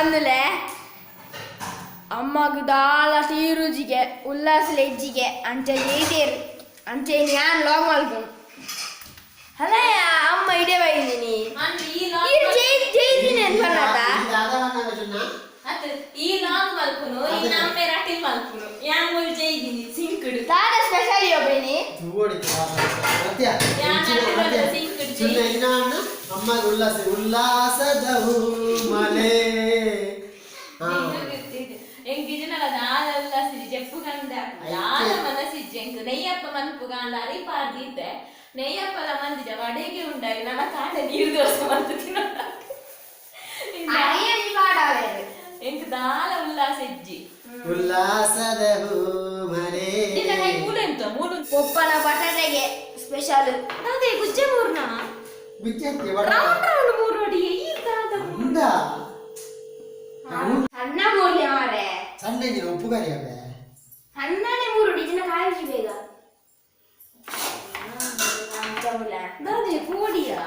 ಬಂದಲೆ ಅಮ್ಮಗ್ ದಾಲ ತೀರುಜಿಗೆ ಉಲ್ಲಾಸಲ ಇಜ್ಜಿಗೆ ಅಂಚ ಜೈತೇರು ಅಂಚೆ ಯಾನ್ ಲಾಗ್ ಮಲ್ಪುನು ಅಲ್ಲಯ್ಯ ಅಮ್ಮ ಇಡೆ ಬೈದಿನಿ ಈರ್ ಜೈ ಜೈದಿನಿ ಅಂತ ಪನ್ನತ ಈ ಲಾಂಗ್ ಮಲ್ಪುನು ಈ ನಮ್ಮೆ ರಟಿಲ್ ಮಲ್ಪುನು ಯಾನ್ ಮುಲ್ ಜೈದಿನಿ ಸಿಂಕುಡು ದಾದ ಸ್ಪೆಷಲ್ ಯೋಬ್ರಿನಿ ಅಮ್ಮ ಉಲ್ಲಾಸ ಉಲ್ಲಾಸದ ಮಲೆ ಎಂಕ್ ದಾಲ ಉಲ್ಲಾಸಿಜಿ ಜೆಪ್ಪು ಕಂಡ ದಾಲ ಮನಸ್ಸಿಜ್ಜಿ ಎಂಕ್ ನೆಯ್ಯಪ್ಪ ಮನ್ಪು ಕಾಂಡ ಅರಿ ಪಾಡ್ದಿದ್ದೆ ನೆಯ್ಯಪ್ಪಲ ಮಂದಿಜ ವಡೆಗೆ ಉಂಡಾಗಿ ನನ್ನ ಕಾಂಡ ನೀರು ದೋಸೆ ಮಂತು ತಿನ್ನೋ ಎಂಕ್ ದಾಲ ಉಲ್ಲಾಸ ಇಜ್ಜಿ ಉಲ್ಲಾಸದ ಮಲೆ ನಿನ್ನ ಕೈ ಮೂಲು ಎಂತ ಮೂಲು ಪೊಪ್ಪನ ಬಟಾಟೆಗೆ ಸ್ಪೆಷಲ್ ಅದೇ ಗುಜ್ಜೆ ಮೂರ್ನ ಗುಜ್ಜೆ ರೌಂಡ್ ರೌಂಡ್ ಮೂರು ಅಡಿ ಈ ದಾದ ಮೂರು ಸಣ್ಣ ಮೂರ್ಲಿ ಮಾರೆ ಸಣ್ಣ ಇಂಜಿನ ಉಪ್ಪು ಕರಿ ಅವೆ ಸಣ್ಣನೆ ಮೂರು ಡಿಜಿನ ಕಾಯಿಜಿ ಬೇಗ ದಾದೆ ಕೋಡಿಯಾ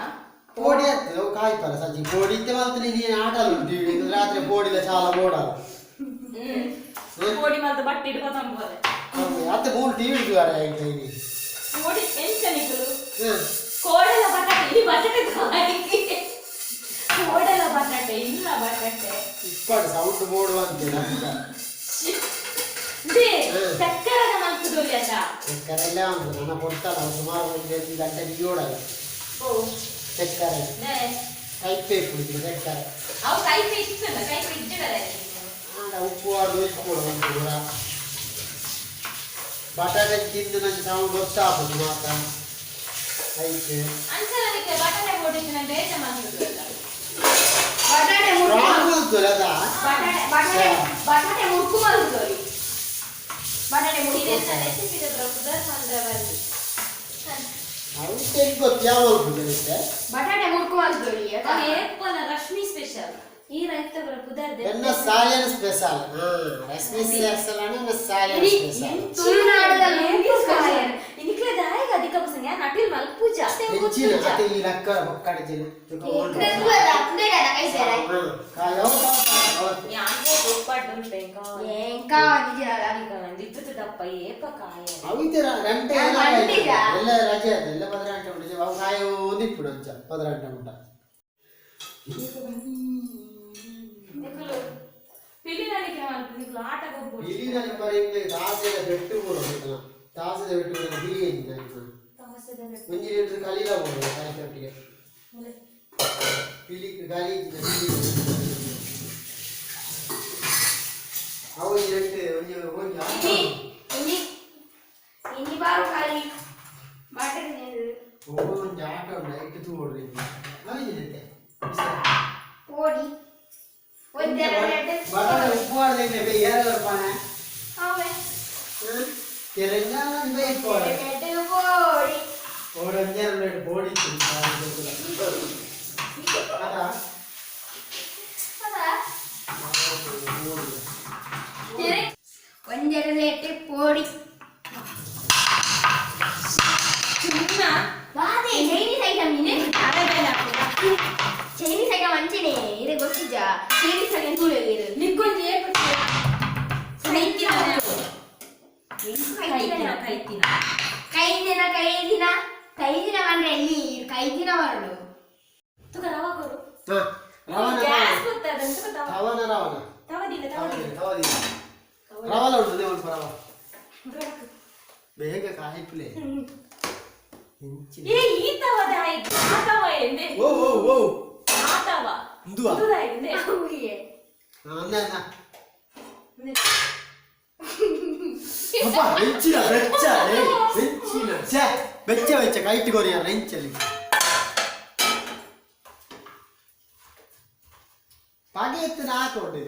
ಪೋಡಿ ಆಗ್ತದೆ ಅವು ಕಾಯ್ಪರ ಸಂಜೆ ಪೋಡಿ ಇತ್ತೆ ಮಲ್ತು ನೀನು ಆಟಲು ಉಂಟು ರಾತ್ರಿ ಪೋಡಿಲ ಚಾಲ ಬೋಡಲ್ಲ ಕೋಡಿ ಮಲ್ತು ಬಟ್ಟೆ ಇಡ್ಕೊತಂಬೋದೆ ಅತ್ತೆ ಮೂರು ಟಿವಿ ಇಟ್ಟಿದ್ದಾರೆ ಈಗ ಇಲ್ಲಿ ಕೋಡಿ ಎಂಚ ನಿಕುಲು ಕೋಡಲ ಬಟಾಟೆ ಇಲ್ಲಿ ಬಟಾಟೆ ಕಾಯಿ ಕೋಡಲ ಬಟಾಟೆ ಇಲ್ಲ ಬಟಾಟೆ ಇಪ್ಪಡು ಸೌಂಡ್ ಬೋಡುವಂತೆ ನಮ್ಗೆ ಚಕ್ಕರದ ಮಲ್ತುದೊಲಿ ಅಟ ಚಕ್ಕರೆ ಎಲ್ಲ ಉಂಟು ನನ್ನ ಕೊಡ್ತಲ್ಲ ಸುಮಾರು ಒಂದು ಐದು ಗಂಟೆ ಬಿಯೋಡಲ್ಲ ಚಕ್ಕರೆ ಕೈಪೆ ಇಪ್ಪುದು ಚಕ್ಕರೆ ಅವು ಕೈಪೆ ಇತ್ತಲ್ಲ ಕೈಪೆ ಇಜ್ಜಡಲ್ಲ ಆಂಡ ಉಪ್ಪು ಆಡು ಇಟ್ಕೊಳ್ಳು ಉಂಟು ಕೂಡ ಬಟಾಟೆ ತಿಂದು ನಂಗೆ ಸೌಂಡ್ ಗೊತ್ತಾಗುದು ಮಾತ್ರ ಐತೆ ಅಂಚಲನಿಗೆ ಬಟಾಟೆ ಕೊಟ್ಟಿದ್ದು ಬೇಜ ಮಲ್ತುದಲ್ಲ ಬಟಾಟೆ ಮುರ್ಕು ಸ್ಟ್ರಾಂಗ್ ಉಂಟು ಅದಾ ಬಟಾಟೆ ಬಟಾಟೆ ಬಟಾಟೆ ಮುರ್ಕು ಮಲ್ತುದೊಲಿ ಬಟಾಟೆ ಮುರ್ಕು ಇದೆಲ್ಲ ರೆಸಿಪಿ ಪುದರ್ ಪಂದ್ರ ಬರ್ಲಿ ಅವು ಗೊತ್ತು ಯಾವ ಉಂಟು ಬಟಾಟೆ ಮುರ್ಕು ಮಲ್ತುದೊಲಿ ಏಪಲ ರಶ್ಮಿ ಸ್ಪೆಷಲ್ ಈ ರೈತ ಬರ ಪುದರ್ ಎನ್ನ ಸಾಲಿನ ಸ್ಪೆಷಲ್ ಹಾ ರಶ್ಮಿ ಸ್ಪೆಷಲ್ ಅಣ್ಣ ಸಾಲಿನ ಸ್ಪೆಷಲ್ ತುಳುನಾಡದಲ್ಲಿ ಉಂಟು ಸ್ಪೆಷಲ್. ಇನಿಕ್ಲೆ ದಾಯಗ ಅಧಿಕ ಪಸಂಗ ಯಾನ್ ಅಟಿಲ್ ಮಲ್ಪೂಜ ಹೆಚ್ಚಿನ ಅತೆ ಈ ಲಕ್ಕ ಬೊಕ್ಕಡ ಜಿನ ಯಾನ್ ಒಪ್ಪಡ್ಡು ಉಂಟು ಎಂಕಾ ನಿಜ ಇತ್ತು ದಪ್ಪ ಏಪ ಕಾಯ ಅವಿತರ ಗಂಟೆ ಯಾನ್ ಬಂದಿಲ್ಲ. ಎಲ್ಲ ರಜೆ ಆಯ್ತು ಎಲ್ಲ ಪದ್ರ ಗಂಟೆ ಉಂಟು ಅವು ಕಾಯ ಒಂದಿಪ್ಪುಡು ಅಂಚ ಪದ್ರ ಗಂಟೆ ಉಂಟ ನಿಕುಲು ಪಿಲಿನಡಿಗೆ ಮಲ್ಪು ನಿಕುಲು ಆಟ ಗೊಬ್ಬು ಇಲ್ಲಿ ನನಗೆ ಬರೀ ತಾಸೆದ ಬೆಟ್ಟು ಬೋಡು ತಾಸೆದ ಬೆಟ್ಟು ಬೋಡು ಬಿಳಿ ಒಂಜಿ ಲೀಟರ್ ಕಲೀಲ ಬೋಡು ಕಾಯಿ ಪಿಲಿ ಗಾಲಿ ಇಜ್ಜಿನ ಪಿಲಿ ಅವು ಒಂಜಿ ರಡ್ಡ್ ಒಂಜಿ ಒಂಜಿ ಆಟ ಇನಿ ಇನಿ ಇನಿ ಬಾರು ಖಾಲಿ ಬಟಾಟೆ ತಿಂದು. ಓ ಒಂಜಿ ಆಟ ಉಂಟು ಐಟ್ ತೂವೊಡ್ರಿ ಅವಿಜಿನತೆ ಪೋಡಿ ಒಂದೆರಡು ಎರಡು ಬಟಾಟೆ ಉಪ್ಪು ಆಡ್ದೆ ಬೇ ಏರ ಪಾನೆ ಅವೇ ತೆಲಂಗಾಣ ಬೇ ಪೋಡೆ ಎರಡು ಪೋಡಿ ಓಡ ಒಂಜೆರಡು ಬೋಡಿ ಅದ ಅದ ಒಂದೆರಡು ಎಟ್ಟು ಪೋಡಿ ಚುನ್ನ ವಾದೆ ಚೈನೀಸ್ ಐಟಮ್ ನೀನು ಚೈನೀಸ್ ಐಟಮ್ ಅಂಚೆನೆ ಇರೆ ಗೊತ್ತಿಜ್ಜ ಚೈನೀಸ್ ಐಟಮ್ ತೂಳೆಗಿರು ನಿಕ್ಕೊಂಜಿ ಏಪ ಕೈತಿನ ಕೈತಿನ ಕೈತಿನ ಕೈದಿನ ಕೈದಿನ ಕೈದಿನ ಬಂದ್ರೆ ಎಲ್ಲಿ ಕೈದಿನ ಬರಡು ತುಕ ರವ ಕೊರು ಹಾ ರವಣ ಗ್ಯಾಸ್ ಗೊತ್ತದ ಅಂತ ತವ ತವನ ರವಣ ತವದಿಲ್ಲ ತವದಿಲ್ಲ ತವದಿಲ್ಲ ರವಲ ಉಂಟು ದೇವಲ್ಪ ರವ ಬೇಗ ಕಾಯಿಪ್ಲೆ ಏ ಈ ತವದ ಆಯ್ತು ಆ ತವ ಎಂದೆ ಓ ಓ ಓ ಆ ತವ ಇಂದುವಾ? ಇಂದುದಾ ಎಂದೆ ಅಂದ ಅಂದ ಅಪ್ಪ ಹೆಂಚಿನ ಬೆಚ್ಚ ಏ ಹೆಂಚಿನ ಛೇ ಬೆಚ್ಚ ಬೆಚ್ಚ ಕೈಟ್ ಕೊರಿಯ ಹೆಂಚಲಿ ಪಾಗೆ ಎತ್ತು ನಾಲ್ಕು ಉಂಟು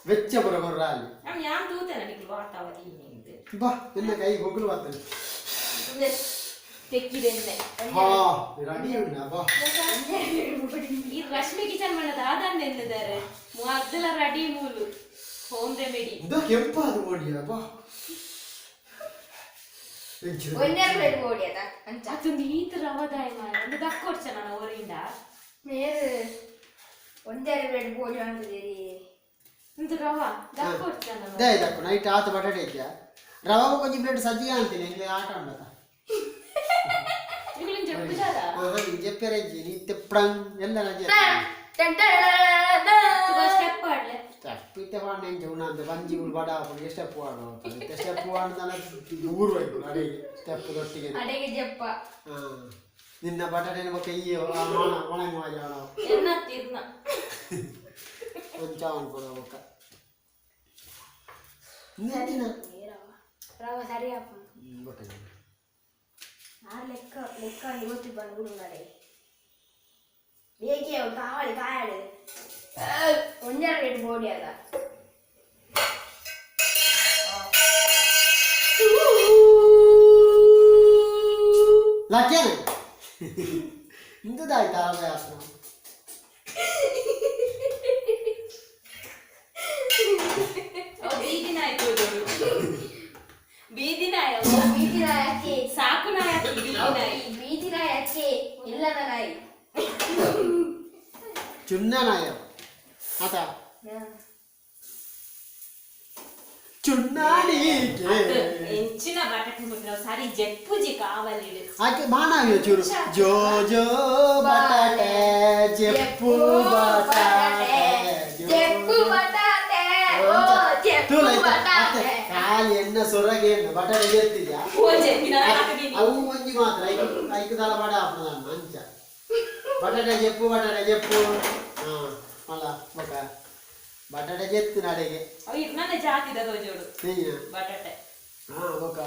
ಬೆಚ್ಚ ಬರ ಕೊರ್ರ ಅಲ್ಲಿ ನಮ್ ಯಾನ್ ತೂತೆ ನನಗೆ ವಾತಾವ ದೀನಿಂದು ಬಾ ನಿನ್ನ ಕೈ ಹೋಗಲು ಬರ್ತದೆ ತೆಕ್ಕಿದೆ ಎಂದೆ ಹಾ ರೆಡಿ ಉಂಟಾ ಬಾ ಈ ರಶ್ಮಿ ಕಿಚನ್ ಮಾಡದ ಆದಂದ ಎಂದಿದ್ದಾರೆ ಮೊದಲ ರೆಡಿ ಮೂಲು ಹೋಮ್ ರೆಮಿಡಿ ಇದು ಕೆಂಪಾದ ಓಡಿಯ ಬಾ ಹೆಂಚಿನ ಒಂದೆರಡು ಪ್ಲೇಟ್ ಪೋಡಿ ಅದ ಅಂಚ ಅದೊಂದು ಈ ತರ ಅವದಾಯ ಮಾರ ಒಂದು ದಕ್ಕೊಡ್ಚ ನಾನು ಅವರಿಂದ ಮೇರು ಒಂಜಾರೆ ಬ್ರೆಡ್ ಬೋಡಿ ಅಂತಿದ್ದೀರಿ ಇಂದು ರವ ದಕ್ಕೊಡ್ತಾನ they ಇದಕ್ಕು ನೈಟ್ ಆತ ಬಟಾಟೆ ಇದೆಯಾ ರವ ಕೊಂಚ ಪ್ಲೇಟ್ ಸಜ್ಜಿಗೆ ಅಂತೀನಿ ಇಲ್ಲಿ ಆಟ ಉಂಡತ ಇವುಗಳಿಂದ ಜಪ್ಪುಜಾಲ ನೀನು ಜೆಪ್ಪೆರೆ ಇಜ್ಜಿ ನೀ ತೆಪ್ಪಡಂಗ್ ಎಲ್ಲ ರಜೆ ಸ್ಟೆಪ್ ಆಡ್ಲೆ ಸ್ಟೆಪ್ ಇತ್ತೆ ಪಾಡ ಎಂಚ ಉಣ್ಣಂತೆ ಬಂಜಿ ಉಳ್ ಬಡ ಆಪುಂಡು ಸ್ಟೆಪ್ ಆಡು ಸ್ಟೆಪ್ ಆಡ್ದಲ್ಲ ದೂರ ಹೋಯ್ತು ಅಡಿಗೆ ಸ್ಟೆಪ್ ದೊಟ್ಟಿಗೆ ಅಡೆಗೆ ಜಪ್ಪ ಹಾ ನಿನ್ನ ಬಟಾಟೆನ ಬೊಕ್ಕ ಈ ಒಣ ಒಣ ಜಾಣ ಎನ್ನ ತಿರ್ನ ಒಂಚ ಅನ್ಕೊಡ ಬೊಕ್ಕ ನಿನ್ನ ರವ ಸರಿ ಆಪುಂಡು ಬೊಕ್ಕ ಆರು ಲೆಕ್ಕ ಲೆಕ್ಕ ಇವತ್ತು ಬಂದು ನಡೆ ಬೇಕೇ ಕಾವಳಿ ಕಾಯಾಡು ಒಂಜಾರು ರೇಟ್ ಬೋಡಿ ಅದ ಲಕ್ಕೇನೆ ಇಂತದಾಯ್ತು ಆರಾಮ ಬೀದಿ ನಾಯಿ ತೋಜೋಡು ಬೀದಿ ನಾಯಿ ಅವು. ಬೀದಿ ನಾಯಿ ಅಕ್ಕಿ ಸಾಕು ನಾಯಿ ಅದು ಬೀದಿ ನಾಯಿ ಬೀದಿ ನಾಯಿ ಅಕ್ಕಿ ಇಲ್ಲದ ನಾಯಿ ಚುನ್ನ ನಾಯ ಆತ ಚುನ್ನಾಣಿಗೆ ಅದು ಎಂಚಿನ ಬಟಾಟೆ ಮುಟ್ಟ ಸರಿ ಜಪ್ಪುಜಿ ಕಾವಲಿಡು ಆಕೆ ಬಾಣಾವಿಯ ಚೂರು ಜೋ ಜೋ ಬಟಾಟೆ ಜೆಪ್ಪು ಬಟಾಟೆ ಜೆಪ್ಪು ಬಟಾಟೆ ಓ ಜೆಪ್ಪು ಬಟಾಟೆ ಖಾಲಿ ಎಣ್ಣ ಸೊರಗೆ ಎಣ್ಣ ಬಟಾಟೆ ಎತ್ತಿದ್ಯಾ ಓಜೆ ಹಾಕಿದೀನಿ ಅವು ಒಂಜಿ ಮಾತ್ರ ಐಕು ಐಕು ದಳ ಬಡ ಆಪುನ ಅಂಚ ಬಟಾಟೆ ಜೆಪ್ಪು ಬಟಾಟೆ ಜೆಪ್ಪು ಹಾ ಮಲ್ಲ ಬೊಕ ಬಟಾಟೆ ಜೆತ್ತು ನಡೆಗೆ ಅವು ಇರ್ನಲ್ಲ ಜಾತಿದ ತೋಜೋಡು ನೀನ ಬಟಾಟೆ ಹಾ ಬೊಕ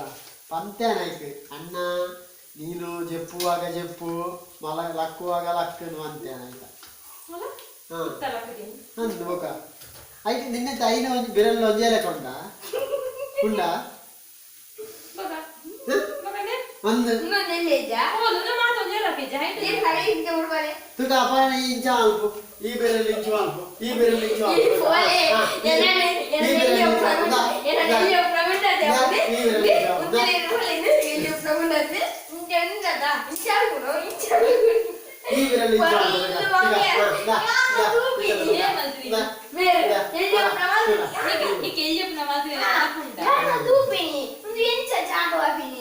ಪಂತೇನ ಐಕ್ ಅಣ್ಣ ನೀನು ಜೆಪ್ಪುವಾಗ ಜೆಪ್ಪು ಮಲ ಲಕ್ಕುವಾಗ ಲಕ್ಕನು ಅಂತೇನ ಆಯ್ತಾ ಅಲ್ಲ ಹಾ ಸುತ್ತಲ ಹಾಕಿದೀನಿ ಅಂದು ಬೊಕ ಐಕ್ ನಿನ್ನೆ ತೈನ ಒಂಜಿ ಬಿರಲ್ ಒಂಜೇಲೆ ಕೊಂಡ ಉಂಡ ಬಗ ಬಗನೆ ಒಂದು ಇನ್ನೊಂದು ಎಲ್ಲಿ ಓ ಮಾತು ಒಂಜೇ ಲಕ್ಕಿ ಜಾಯ್ಟ್ ನೀರು ಸರಿ ಹಿಂಗೆ ಉಡ್ಬಾಲೆ ತುಕ ಅಪರಣ ಇಂಚ ಅಲ್ಪ ಈ ಬೆರಳು ಇಂಚು ಅಲ್ಪ ಈ ಬೆರಳು ಇಂಚು ಈ ಅಲ್ಪ ಫೋಲೆ ಹಾ, ಈ- ಎನ್ನನೆ ಈ ಎನ್ನನೆ ಬೆರಳು ಇಂಚು ಪ್ರಮುಖ ಇಂದಾ, ಎನ್ನನೆ ಇಂದಾ. ಪ್ರಮುಖ ಇಂದಾ, ಈ ಬೆರಳು ಇಂಚು ಅಲ್ಪ. ಉತ್ತರೆ ಫೋಲೆ ಎಲ್ಲಿ ಪ್ರಮುಖ ಇಂಚ ಇಂಚದ ಇಂಚ ಆಗುನು ಇಂಚ ಆಗುನು ಈ ಬೆರಳು ಇಂಚು ಅಲ್ಪ ತುಕ. ಪೊರ್ಲು ತುಕ, ಹಾ, ಇಂದಾ, ಇಂದಾ, ರೂಪಿ. ಈ ಬೆರಳು ಏನ್ ಮಲ್ತ್ರಿ? ಇಂದಾ, ಬೇರೆ ಇಂದಾ, ಎಲ್ಲಿ ಪ್ರಮುಖ ನೀ ಕೆಲ್ಜಪ್ಪನ ಮಾತ್ರ ಹಾಕುಂಡ ಯಾರ ತೂಪಿನಿ ಒಂದು ಎಂಚ ಜಾಗ ವಾಪಿನಿ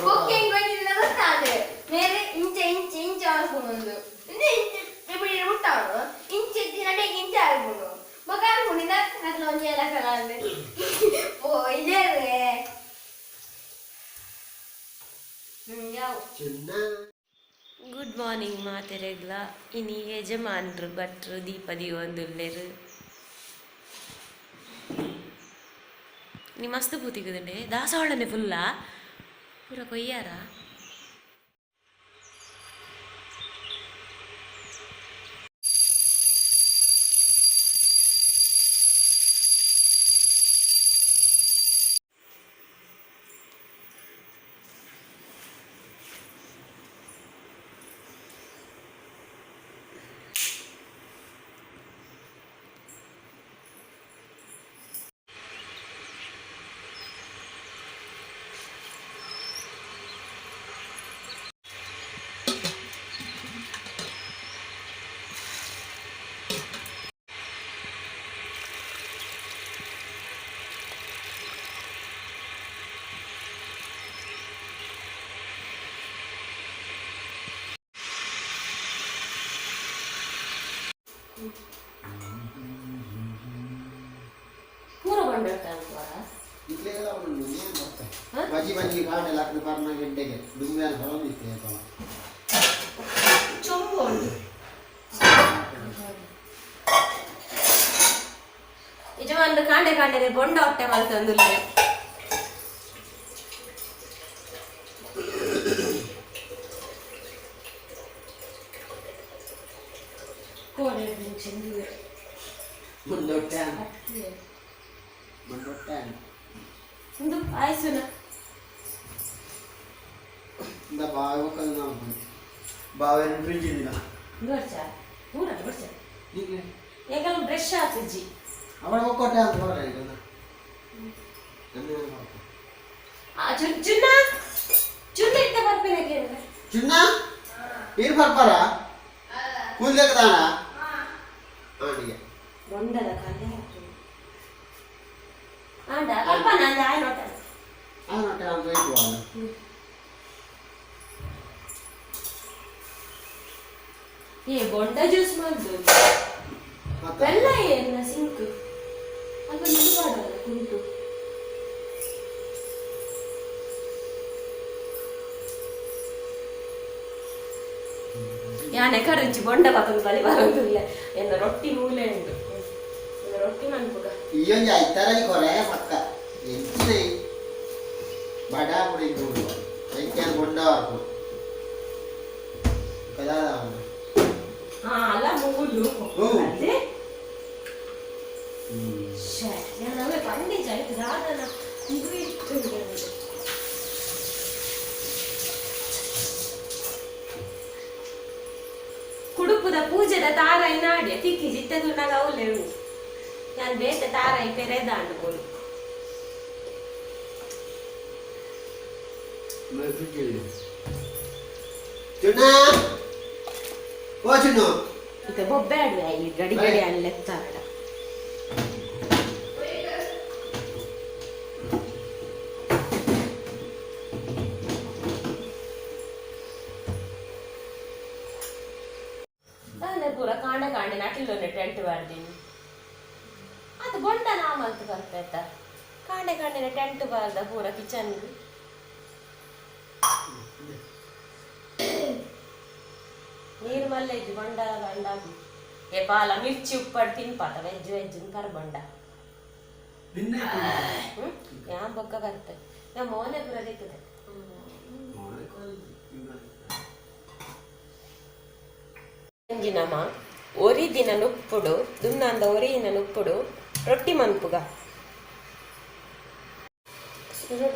ಬೊಕ್ಕೆ ಇಂಗೊಂಜಿನ ಗೊತ್ತಾದೆ ಮೇರೆ ಇಂಚ ಇಂಚ ಇಂಚ ಆಲ್ಪುನೊಂದು ಇಂಚ ಇಂಚ ఇప్పుడు ఉంటాడు ಇಂಚ ತಿನ್ನಡೆ ಇಂಚ ಆಲ್ಪುನು ಬೊಕ ಆಲ್ಪುನಿಂದ ಅట్లా ಒಂಜಿ ಎಲ್ಲ ಕಲಾಂದೆ ಓ ಇದೇ ಯಾವ ಚಿನ್ನ ಗುಡ್ ಮಾರ್ನಿಂಗ್ ಮಾತೆರೆಗ್ಲ ಇನಿ ಯಜಮಾನ್ರು ಭಟ್ರು ದೀಪದಿ ಒಂದುಲ್ಲೆರು ನೀ ಮಸ್ತ್ ಪೂತಿಗುದುಂಡೆ ದಾಸವಾಳನೆ ಫುಲ್ಲಾ ಪೂರ ಕೊಯ್ಯಾರ ಪೂರ ಬಂಡಾರ ಇಟ್ಲೆಗೆಲ್ಲ ಉಂಡು ಏನ್ ಮತ್ತೆ ಬಜಿ ಬಜಿ ಕಾಂಡೆ ಲಾಕ್ದು ಪರ್ನ ಗೆಡ್ಡೆಗೆ ದುಂಬ್ಯಾನ ಹೊರದಿತ್ತೆ ಏಪಲ ಚೊಂಬು ಉಂಟು ಯಜಮಾನ್ರು ಕಾಂಡೆ ಕಾಂಡೆನೆ ಬೊಂಡ ಹೊಟ್ಟೆ ಮಲ್ತೊಂದುಲ್ಲೆ ಕೋರೆ ಮುಂದೊಟ್ಟೆ ಮುಂದೊಟ್ಟೆ ಒಂದು ಆಯ್ಸುನ ಇಂದ ಬಾವೆ ನಾವು ಬಾವೆ ಫ್ರಿಜ್ ಇಲ್ಲ ದೊಡ್ಚ ಪೂರ ದೊಡ್ಚ ನೀಗ್ಲೆ ಯಾಕಂದ್ರೆ ಬ್ರಷ್ ಆತಿಜ್ಜಿ ಅವಳ ಒಕ್ಕೊಟ್ಟೆ ಅಂತ ಬರ ಈಗ ನನ್ನ ಆ ಚುನ್ನ ಚುನ್ನ ಇತ್ತ ಬರ್ಪೇನೆ ಕೇಳಿದ್ರೆ ಚಿನ್ನ ಏನ್ ಬರ್ಪಾರ ಕೂದ್ಲೆಕ್ಕದಾನ ಆಂಡಿಗೆ ಬೊಂಡದ ಕಲೆ ಆಂಡ ಅಲ್ಪ ನಾನು ಆಯ್ ನೋಟ ಆ ನೋಟೆ ನಾನು ಹೋಯ್ತು. ಏ ಬೊಂಡ ಜ್ಯೂಸ್ ಮಂದು ಬೆಲ್ಲ ಏನ ಸಿಂಕ್ ಅಲ್ಪ ನಿಂದು ಮಾಡಲ್ಲ ಕುಂಟು. ಯಾನೆ ಕರುಚಿ ಬೊಂಡ ಬತ್ತೊಂದು ಬಲಿ ಬರೋದಿಲ್ಲ ಎನ್ನ ರೊಟ್ಟಿ ಮೂಲೆ ಉಂಟು ಎನ್ನ ರೊಟ್ಟಿ ಮನ್ಪುಗ. ಈ ಒಂಜಿ ಐತಾರ ಕೊರೆ ಪಕ್ಕ ಎಂಚಿನ ಬಡ ಪುಡಿ ನೋಡುವ ಐಕ್ಯಾನ್ ಬೊಂಡ ಹಾಕು ಕದಾದ. ಹಾ ಅಲ್ಲ ಮೂಲು. ಹ್ಮ್. ಅದೇ ಶ್ಯೆ, ನಾನು ಅವೇ ಪಂಡಿಜ ಆಯ್ತು ಸಾಧನ ಇದು ಇತ್ತು ನನಗೆ. ಕುಡುಪುದ ಪೂಜೆದ ತಾರಾಯಿ ನಾಡ್ಯ ತಿಕ್ಕಿ ಜಿತ್ತದು ನಾಗ ಅವಲೇ ಉಂಟು ನಾನು ಬೇತೆ ತಾರಾಯಿ ಪೆರೆದಾಂಡು ಬೋಲು. ಚುಣ್ಣ ಓ ಚುಣ್ಣು. ಇತ್ತೆ ಬೊಬ್ಬೆ ಆಡುವೆ ಈ ಗಡಿ ಗಡಿ ಅಲ್ಲಿ ಲೆತ್ತಾಡ. ದಾನೆ ಪೂರ ಕಾಂಡ ಕಾಂಡೆ ನಟಿಲೊಂದು ಟೆಂಟ್ ಬಾರ್ದೀನಿ ಅದು ಬೊಂಡ ನಾಮಂತ ಬರ್ಪೇತ ಕಾಂಡೆ ಕಾಂಡೆನ ಟೆಂಟ್ ಬಾರ್ದ ಪೂರ ಕಿಚನ್. ನೀರು ಮಲ್ಲೆ ಇಜ್ಜಿ ಬೊಂಡ ಬಂಡ ಏ ಪಾಲ ಮಿರ್ಚಿ ಉಪ್ಪಡ್ ತಿನ್ಪಾತ ವೆಜ್ ವೆಜ್ ಕರ್ ಬೊಂಡ. ಹ್ಮ್ ಯಾ ಬೊಕ್ಕ ಬರ್ತೆ ನಾ ಮೋನೆ ಪೂರ ದಿಕ್ಕದೆ. ಒಂಜಿ ನಮ ಒರಿ ದಿನ ನುಪ್ಪುಡು ದುನ್ನಂದ ಒರಿ ದಿನ ನುಪ್ಪುಡು ರೊಟ್ಟಿ ಮನ್ಪುಗ.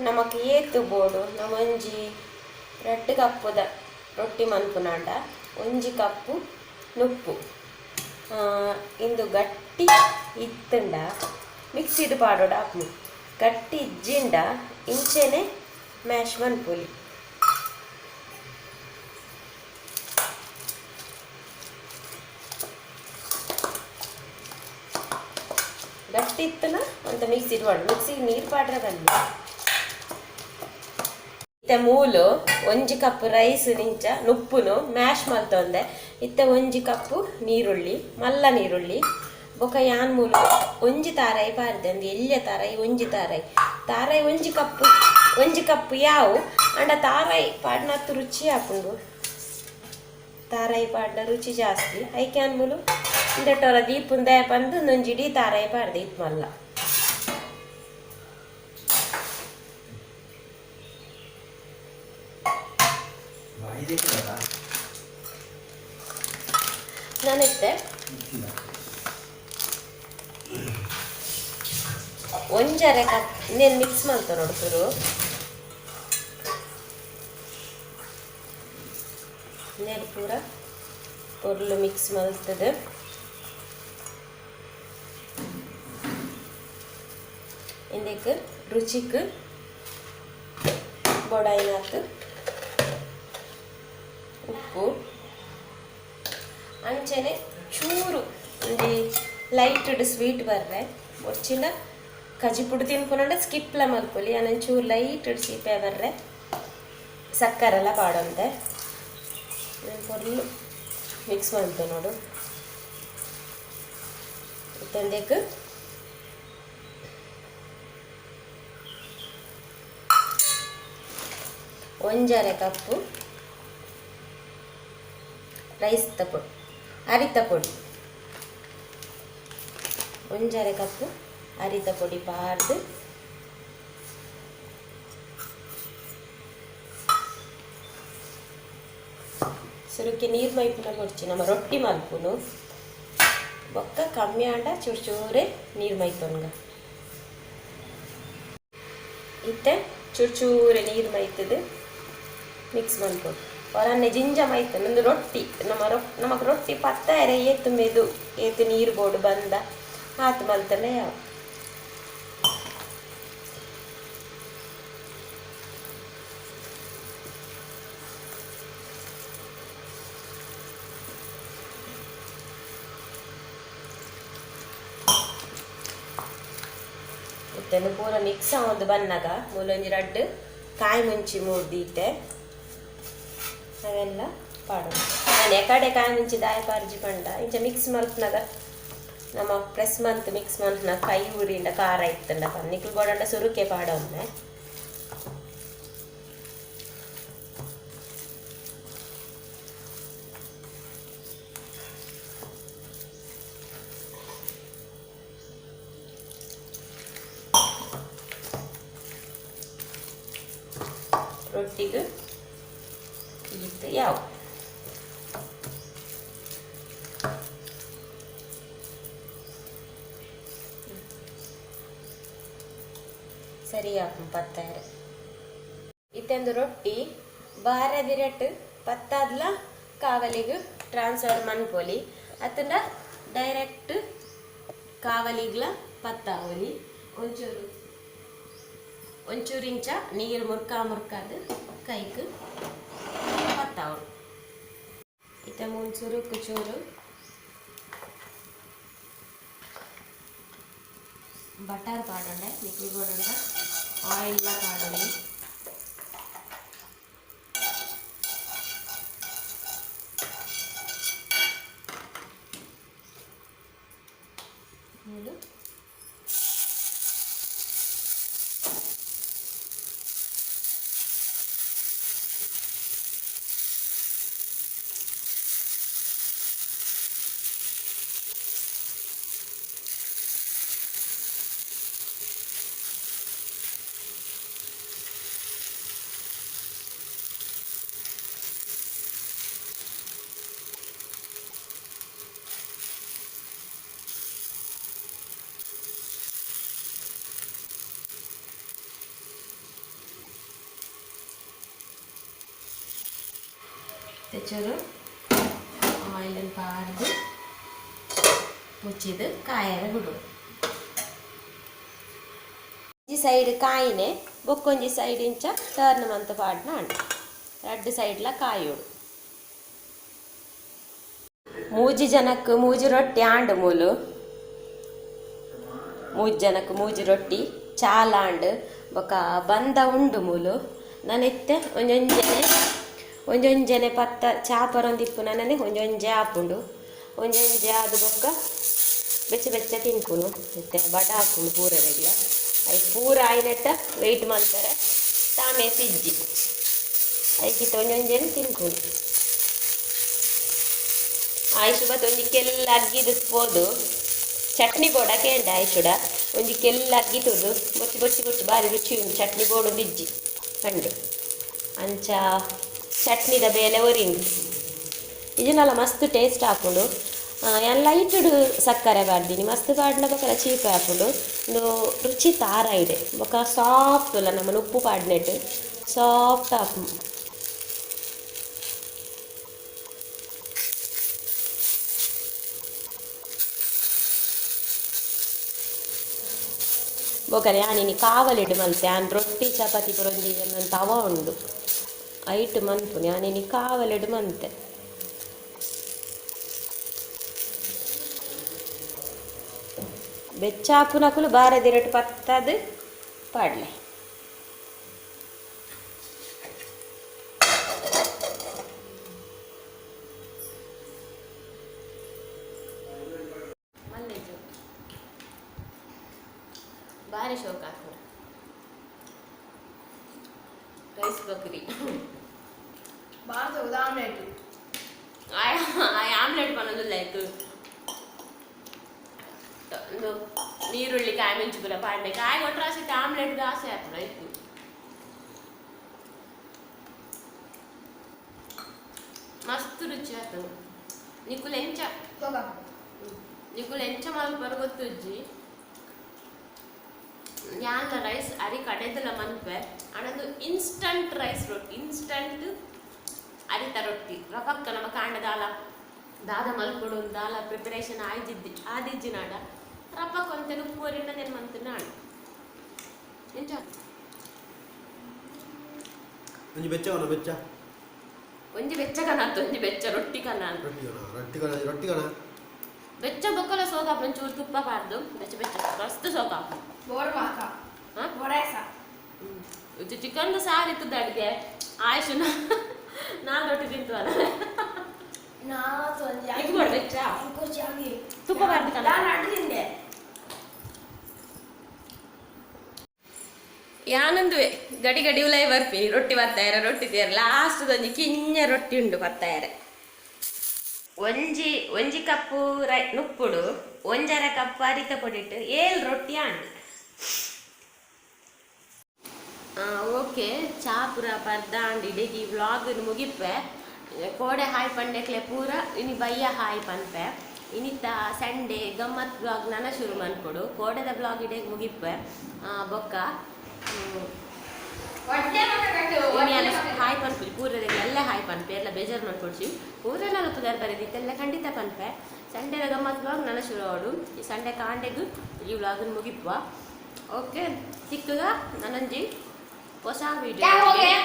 ನಮಕ್ ಏತು ಬೋಡು ನಮ ಒಂಜಿ ರಡ್ಡ್ ಕಪ್ಪುದ ರೊಟ್ಟಿ ಮನ್ಪುನಾಂಡ ಒಂಜಿ ಕಪ್ಪು ನುಪ್ಪು ಇಂದು ಗಟ್ಟಿ ಇತ್ತುಂಡ ಮಿಕ್ಸಿಡ್ ಪಾಡೋಡ ಆಪುಂಡು ಗಟ್ಟಿ ಇಜ್ಜಿಂಡ ಇಂಚೆನೆ ಮ್ಯಾಶ್ ಮನ್ಪೊಲಿ. ಗಟ್ಟಿ ಇತ್ತನ ಅಂತ ಮಿಕ್ಸಿಡ್ ಪಾಡು ಮಿಕ್ಸಿಗೆ ನೀರು ಪಾಡ್ರೆ ಬನ್ನಿ. ಇತ್ತೆ ಮೂಲು ಒಂಜಿ ಕಪ್ ರೈಸ್ ನಿಂಚ ನುಪ್ಪುನು ಮ್ಯಾಶ್ ಮಲ್ತೊಂದೆ. ಇತ್ತೆ ಒಂಜಿ ಕಪ್ಪು ನೀರುಳ್ಳಿ ಮಲ್ಲ ನೀರುಳ್ಳಿ ಬೊಕ ಯಾನ್ ಮೂಲು ಒಂಜಿ ತಾರಾಯಿ ಪಾರ್ದೆ ಅಂದ್ ಎಲ್ಯ ತಾರಾಯಿ ಒಂಜಿ ತಾರಾಯಿ ತಾರಾಯಿ ಒಂಜಿ ಕಪ್ಪು ಯಾವು ಅಂಡ ತಾರಾಯಿ ಪಾಡ್ನತ್ತು ರುಚಿ ಆಪುಂಡು ತಾರಾಯಿ ಪಾಡ್ನ ರುಚಿ ಜಾಸ್ತಿ ಐಕೆ ಮೂಲು ಇಂದೆಟೋರ ದೀಪುಂದೆ ಪಂದು ಒಂಜಿ ಇಡೀ ತಾರಾಯಿ ಪಾಡ್ದೆ ಇತ್ ಮಲ್ಲ. ನಾನಿತ್ತೆ ಒಂಜರೆ ಕಪ್ ಇನ್ನೇನು ಮಿಕ್ಸ್ ಮಾಡ್ತಾರೆ ನೋಡು ಶುರು ಇನ್ನೇನು ಪೂರ ಪೊರ್ಲು ಮಿಕ್ಸ್ ಮಾಡ್ತದೆ. ಇಂದಕ್ಕೆ ರುಚಿಕ್ ಬೊಡಾಯಿನಾತ್ ಉಪ್ಪು ಅಂಚನೆ ಚೂರು ಒಂಜಿ ಲೈಟ್ ಸ್ವೀಟ್ ಬರ್ರೆ ಒರ್ಚಿನ ಕಜಿ ಪುಡಿ ತಿನ್ಪುನಂಡ ಸ್ಕಿಪ್ಲ ಮಲ್ಪೊಲಿ ಚೂರು ಲೈಟ್ ಸೀಪೆ ಬರ್ರೆ ಸಕ್ಕರೆಲ್ಲ ಪಾಡೊಂತೆ ಪೊರ್ಲು ಮಿಕ್ಸ್ ಮಾಡ್ತೆ ನೋಡು. ಇತ್ತಂದೆಕ್ ಒಂಜರೆ ಕಪ್ಪು ರೈಸ್ ಪೊಡಿ ಅರಿತ ಪೊಡಿ ಒಂಜರೆ ಕಪ್ಪು ಅರಿತ ಪೊಡಿ ಪಾರ್ದು ಸುರುಕ್ಕೆ ನೀರು ಮೈಪುನ ಕೊಡ್ಚಿ ನಮ್ಮ ರೊಟ್ಟಿ ಮಲ್ಪುನು ಬೊಕ್ಕ ಕಮ್ಮಿ ಆಂಡ ಚೂರು ಚೂರೆ ನೀರು ಮೈತೊನ್ಗ ಇತ್ತೆ ಚೂರು ಚೂರೆ ನೀರು ಮೈತದು ಮಿಕ್ಸ್ ಮಲ್ಪೊಡು ಹೊರನ್ನೆ ಜಿಂಜ ಮೈತ ನಂದು ರೊಟ್ಟಿ ನಮ್ಮ ನಮಕ್ ರೊಟ್ಟಿ ಪತ್ತಾರೆ ಏತು ಮೆದು ಏತು ನೀರು ಬೋಡು ಬಂದ ಆತು ಮಲ್ತನೆ ಯಾವ. ಇತ್ತಂದು ಪೂರ ಮಿಕ್ಸ್ ಆವೊಂದು ಬನ್ನಗ ಮೂಲೊಂಜಿ ರಡ್ಡ್ ಕಾಯಿ ಮುಂಚಿ ಮೂರು ದೀತೆ ಅವೆಲ್ಲ ಪಾಡೋದು. ನಾನು ಎಕಡೆ ಕಾಯಿ ಮುಂಚಿ ದಾಯ ಪಾರ್ಜಿ ಪಂಡ ಇಂಚ ಮಿಕ್ಸ್ ಮಲ್ಪನಾಗ ನಮ್ಮ ಪ್ರೆಸ್ ಮಂತ್ ಮಿಕ್ಸ್ ಮಲ್ಪನ ಕೈ ಊರಿಂದ ಖಾರ ಇತ್ತಂಡ ನಿಕ್ಲು ಬೋಡಂಡ ಸುರುಕೆ ಪಾಡೊಮ್ಮೆ. ರೊಟ್ಟಿಗೆ ಈತ ಯಾವ ಸರಿ ಪತ್ತಾಯಿರ ಇತ್ತೊಂದು ರೊಟ್ಟಿ ಬಾರದಿರಟ್ ಪತ್ತಾದ್ಲ ಕಾವಲಿಗೆ ಟ್ರಾನ್ಸ್ಫರ್ ಮನ್ಪೊಲಿ ಅತ್ತಂಡ ಡೈರೆಕ್ಟ್ ಕಾವಲಿಗ್ಲ ಪತ್ತಾವಲಿ. ಒಂಚೂರು ಒಂಚೂರು ಇಂಚ ನೀರು ಮುರ್ಕ ಮುರ್ಕಾದು ಕೈಕ್ ಪತ್ತಾವಡು. ಇತ್ತ ಮೂರು ಸುರುಕು ಚೂರು ಬಟರ್ ಪಾಡೊಂಡೆ ನಿಕ್ಲು ಬೋಡೊಂಡ ಆಯಿಲ್ ಪಾಡೊಂಡೆ. ಮೂಲು ತೆಚ್ಚರು ಆಯಿಲ್ ಪಾಡ್ದು ಮುಚ್ಚಿದ್ದು ಕಾಯರ ಬಿಡು. ಒಂಜಿ ಸೈಡ್ ಕಾಯಿನೆ ಬೊಕ್ಕೊಂಜಿ ಸೈಡ್ ಇಂಚ ಟರ್ನ್ ಮಂತ್ ಪಾಡ್ನ ಅಂಡು ರಡ್ಡ್ ಸೈಡ್ಲ ಕಾಯೋಡು. ಮೂಜಿ ಜನಕ್ಕೆ ಮೂಜಿ ರೊಟ್ಟಿ ಆಂಡು ಮೂಲು ಮೂಜಿ ಜನಕ್ಕೆ ಮೂಜಿ ರೊಟ್ಟಿ ಚಾಲ ಆಂಡು ಬೊಕ ಬಂದ ಉಂಡು ಮೂಲು. ನಾನೆತ್ತೆ ಒಂಜೊಂಜನೆ ಒಂಜೊಂಜನೆ ಪತ್ತ ಚಾಪರೊಂದಿಪ್ಪು ನನನೆ ಒಂಜೊಂಜೆ ಆಪುಂಡು ಒಂಜೊಂಜೆ ಅದು ಬೊಕ್ಕ ಬೆಚ್ಚ ಬೆಚ್ಚ ತಿನ್ಪುನು. ಇತ್ತೆ ಬಡ ಹಾಪುಂಡು ಪೂರರೆಗ್ಲ I ಪೂರ ಆಯ್ನೆಟ್ಟ ವೆಯ್ಟ್ ಮಲ್ಪರೆ ತಾಮೆ ಸಿಜ್ಜಿ ಐಕಿತ್ತ ಒಂಜೊಂಜೆನೆ ತಿನ್ಪುನು. ಆಯ್ಶು ಬತ್ತ ಒಂಜಿ ಕೆಲ್ಲ ಅಗ್ಗಿದು ಪೋದು ಚಟ್ನಿ ಬೋಡ ಕೇಂಡ ಆಯ್ಶುಡ ಒಂಜಿ ಕೆಲ್ಲ ಅಗ್ಗಿ ತುದು ಬೊಚ್ಚಿ ಬೊಚ್ಚಿ ಬೊಚ್ಚಿ ಬಾರಿ ರುಚಿ ಉಂಡು ಚಟ್ನಿ ಬೋಡು ಇಜ್ಜಿ ಕಂಡು ಅಂಚ ಚಟ್ನಿದ ಬೇಲೆ ಒರಿಂಡು ಇದನ್ನೆಲ್ಲ ಮಸ್ತ್ ಟೇಸ್ಟ್ ಹಾಕೊಂಡು ಎಲ್ಲ ಲೈಟುಡು ಸಕ್ಕರೆ ಬಾರ್ದಿನಿ ಮಸ್ತ್ ಪಾಡ್ನ ಬೊಕ ಚೀಪ್ ಹಾಕೊಂಡು ಒಂದು ರುಚಿ ತಾರ ಇದೆ ಬೊಕ ಸಾಫ್ಟ್ ಅಲ್ಲ ನಮ್ಮ ಉಪ್ಪು ಪಾಡ್ನೆಟ್ ಸಾಫ್ಟ್ ಆಪು. ಬೊಕನೆ ಆನಿನಿ ಕಾವಲಿಡು ಮಲ್ತೆ ಆನ್ ರೊಟ್ಟಿ ಚಪಾತಿ ಪುರೊಂಜಿ ತವ ಉಂಡು ಐಟ್ ಮನ್ಪುನಿ ಆನಿನಿ ಕಾವಲಿಡು ಮಂತೆ. ಬೆಚ್ಚಾಪುನಕುಲು ಬಾರದಿರಟ್ ಪತ್ತದು ಪಾಡ್ಲೆ. ಬಾರಿ ಶೋಕ ಆಗ್ತದೆ ರೈಸ್ ಬಕ್ರಿ ಭಾರತ ಆಮ್ಲೆಟ್ ಆಮ್ಲೆಟ್ ಪನ್ನೊಂದು ಲೈಕ್ ನೀರುಳ್ಳಿ ಕಾಯಿ ಮೆಂಚು ಪೂರ ಪಾಡ್ನೆ ಕಾಯಿ ಕೊಟ್ಟರೆ ಆಸೆ ಆಮ್ಲೆಟ್ ಆಸೆ ಆಗ್ತದೆ ಇತ್ತು. ಮಸ್ತ್ ರುಚಿ ಆಗ್ತದೆ. ನಿಕುಲ್ ಎಂಚ ನಿಕುಲ್ ಎಂಚ ಮಲ್ಪರ ಗೊತ್ತುಜ್ಜಿ ಯಾನ್ಲ ರೈಸ್ ಅರಿ ಕಡೆದಲ ಮನ್ಪೆ ಅಣದು ಇನ್ಸ್ಟಂಟ್ ರೈಸ್ ರೊಟ್ಟಿ ಇನ್ಸ್ಟಂಟ್ ಅರಿತ ರೊಟ್ಟಿ ರಪಕ್ಕ ನಮ್ಮ ಕಾಂಡ ದಾಲ ದಾದ ಮಲ್ಪಡು ದಾಲ ಪ್ರಿಪರೇಷನ್ ಆಯ್ದಿದ್ದಿ ಆದಿಜ್ಜಿ ನಾಡ ರಪಕ್ಕ ಒಂತೆನು ಉಪ್ಪು ನೆನ್ ಮಂತು ನಾಡು ಎಂಚ ಒಂಜಿ ಬೆಚ್ಚ ಬೆಚ್ಚ ಒಂಜಿ ಬೆಚ್ಚ ಕನ ಒಂಜಿ ಬೆಚ್ಚ ರೊಟ್ಟಿ ಕನ ರೊಟ್ಟಿ ಕಣ ರೊಟ್ಟಿ ಕಣ ರೊಟ್ಟಿ ಕಣ. ಬೆಚ್ಚ ಬೊಕ್ಕಲ ಸೋಕಾಪು, ಒಂಚೂರು ತುಪ್ಪ ಪಾಡ್ದು ಬೆಚ್ಚ ಬೆಚ್ಚ ಮಸ್ತ್ ಸೋಕಾಪು. ಬೋರ್ ಮಾಕ. ಹಾ? ವಡಾಸ. ಇದು ಚಿಕನ್ ಸಾರು ಇತ್ತದ ಅಡಿಗೆ ಆಯ್ಸು. ನಾಲ್ ರೊಟ್ಟಿ ತಿಂತವಲ್ಲ. ನಾ ಇದು ಕೊಡು ಬೆಚ್ಚ. ತುಪ್ಪ ಬಾರ್ದು ಕಣ. ನಾನು ಅಡ್ಡು ತಿಂದೆ. ಯಾನಂದುವೆ ಗಡಿ ಗಡಿ ಉಲೈ ಬರ್ಪಿ ರೊಟ್ಟಿ ಬರ್ತಾಯಿರ, ರೊಟ್ಟಿ ತೇರ ಲಾಸ್ಟ್ ಒಂಜಿ ಕಿಂಜ ರೊಟ್ಟಿ ಉಂಡು ಬರ್ತಾಯಿರ. ಒಂಜಿ ಒಂಜಿ ಕಪ್ಪು ರೈ ನುಪ್ಪುಡು, ಒಂಜರ ಕಪ್ ಅರಿತ ಪೊಡಿಟ್ಟು ಏಳು ರೊಟ್ಟಿ ಆಂಡ್. ಓಕೆ, ಚಾ ಪೂರ ಪರ್ದಾಂಡ್. ಇಡೀ ವ್ಲಾಗ್ ಮುಗಿಪ್ಪೆ. ಕೋಡೆ ಹಾಯ್ ಪಂಡೆಕ್ಲೆ ಪೂರ, ಇನಿ ಬಯ್ಯ ಹಾಯ್ ಪನ್ಪೆ. ಇನಿತ ಸಂಡೇ ಗಮ್ಮತ್ ಬ್ಲಾಗ್ ನನ ಶುರು ಮನ್ಪೊಡು. ಕೋಡೆದ ಬ್ಲಾಗ್ ಇಡೀ ಮುಗಿಪ್ಪೆ. ಬೊಕ್ಕ ಒಡ್ಡೆ ಮಕ ಕಟ್ಟು. ಇನಿ ಅಲ್ಲ ಹಾಯ್ ಪನ್ಪುಜಿ ಪೂರದೆಲ್ಲ. ಎಲ್ಲ ಹಾಯ್ ಪನ್ಪೆ, ಎಲ್ಲ ಬೇಜಾರು ಮನ್ಪೊಡ್ಚಿ. ಪೂರೆಲ್ಲ ಪುದರ್ ಬರೆದಿತ್ತೆಲ್ಲ ಖಂಡಿತ ಪನ್ಪೆ. ಸಂಡೇದ ಗಮ್ಮತ್ ಬ್ಲಾಗ್ ನನ ಶುರು ಆವಡು. ಈ ಸಂಡೆ ಕಾಂಡೆಗು ಈ ವ್ಲಾಗನ್ ಮುಗಿಪ್ಪ. ಓಕೆ, ಸಿಕ್ಕಗ ನನಂಜಿ ಹೊಸ ವಿಡಿಯೋ. क्या हो गया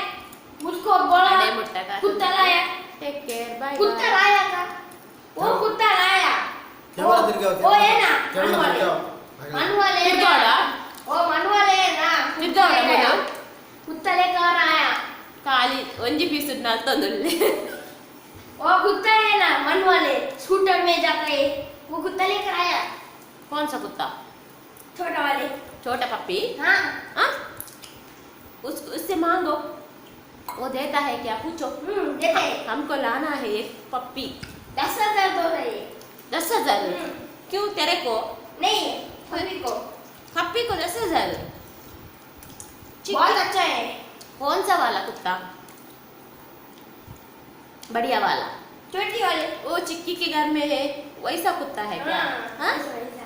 मुझको? बोला. ಅದೇ ಮುಟ್ಟಾಗ. कुत्ता लाया. Take care, bye. कुत्ता लाया था, वो कुत्ता लाया. ಕ್ಯಾಮರಾ ತಿರ್ಗಾವ್. वो है ना ಕ್ಯಾಮರಾ मन वाले. ತಿರ್ಗಾವ್. मन वाले है ना. ತಿರ್ಗಾಡ? वो मन वाले है ना. ತಿರ್ಗಾಡ ಮನು? कुत्ता लेकर आया. ಖಾಲಿ ಒಂಜಿ ಪೀಸ್ ನಲ್ತೊಂದುಲ್ಲೆ. वो कुत्ता है ना, मन वाले, स्कूटर में जाता है, वो कुत्ता लेकर आया. कौन सा कुत्ता? छोटा वाले. छोटा पप्पी? हाँ. हाँ, उस उससे मांगो, वो देता है क्या, पूछो. देते हैं. हमको लाना है एक पप्पी. 10,000 दो रहे. 10,000? हम्म. क्यों, तेरे को? नहीं, पप्पी को. पप्पी को 10,000? बहुत अच्छा है. कौन सा वाला कुत्ता? बढ़िया वाला? छोटी वाले. वो चिक्की के घर में है, वैसा कुत्ता है क्या? हाँ? वैसा, वैसा.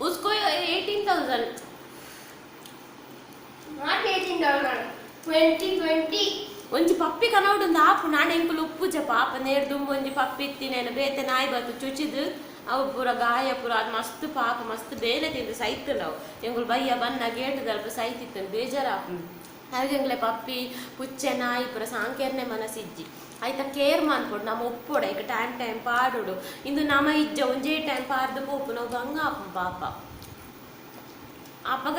उसको 18,000? Not 18,000, 20 20. ಒಂಜಿ ಪಪ್ಪಿ ಕನೌಡು ಆಪು ನಾಳೆ ಎಂಕುಲು ಉಪ್ಪುಜ ಪಾಪ. ನೇರ್ದುಂಬು ಒಂಜಿ ಪಪ್ಪಿ ಇತ್ತಿನೇನು, ಬೇತೆ ನಾಯಿ ಬತ್ತು ಚುಚಿದು ಅವು ಪೂರ ಗಾಯ ಪೂರ. ಅದು ಮಸ್ತ್ ಪಾಪ, ಮಸ್ತ್ ಬೇಲೆ ತಿಂದು ಸೈತು. ನಾವು ಎಂಕುಲು ಬಯ್ಯ ಬನ್ನ ಗೇಟ್ ದಲ್ಪ ಸೈತಿತ್ತು. ಬೇಜಾರಾಪು ಅವಾಗ. ಎಂಗ್ಲೆ ಪಪ್ಪಿ, ಪುಚ್ಚೆ, ನಾಯಿ ಪೂರ ಸಾಂಕೇರ್ನೆ ಮನಸ್ಸಿಜ್ಜಿ. ಆಯ್ತಾ, ಕೇರ್ ಮನ್ಪೊಡು. ನಮ್ಮ ಒಪ್ಪೊಡು, ಐಕ್ ಟೈಮ್ ಟೈಮ್ ಪಾಡೋಡು. ಇಂದು ನಮ ಇಜ್ಜ, ಒಂಜೇ ಟೈಮ್ ಪಾರ್ದು ಪೋಪು. ನಾವು ಬಂಗ ಆಪು ಪಾಪ. ಅಪಗ